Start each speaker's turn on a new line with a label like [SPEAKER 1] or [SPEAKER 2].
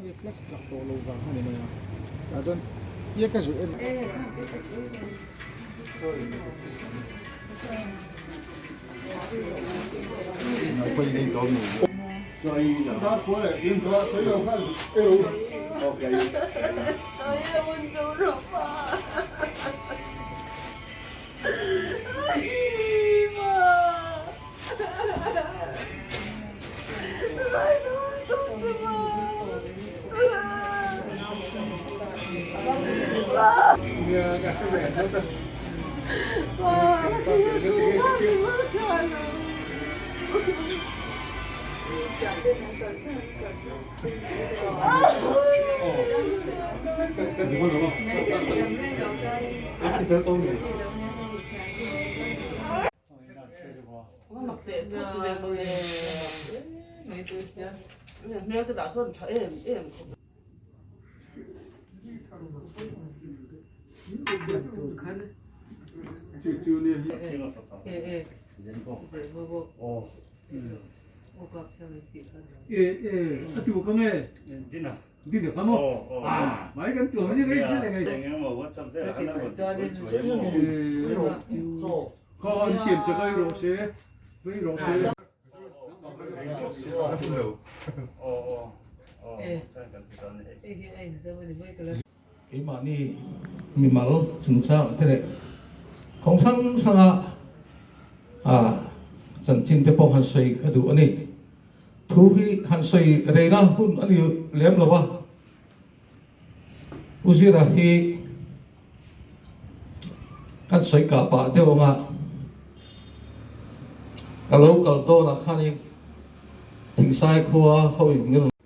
[SPEAKER 1] Hei flex chak tawh lo vang a ni mai a, tah chuan tia ka zuih en.
[SPEAKER 2] Keimahni mimal chungchang te leh khawng hrang hranga chanchin te pawh han sawi ka duh a ni. Thu hi han sawi reina hun a ni lem lo va, U Zira hi kan sawi kah pah deuh anga ka lo kal dawnah khanin Thingsai khua ho in min rawn.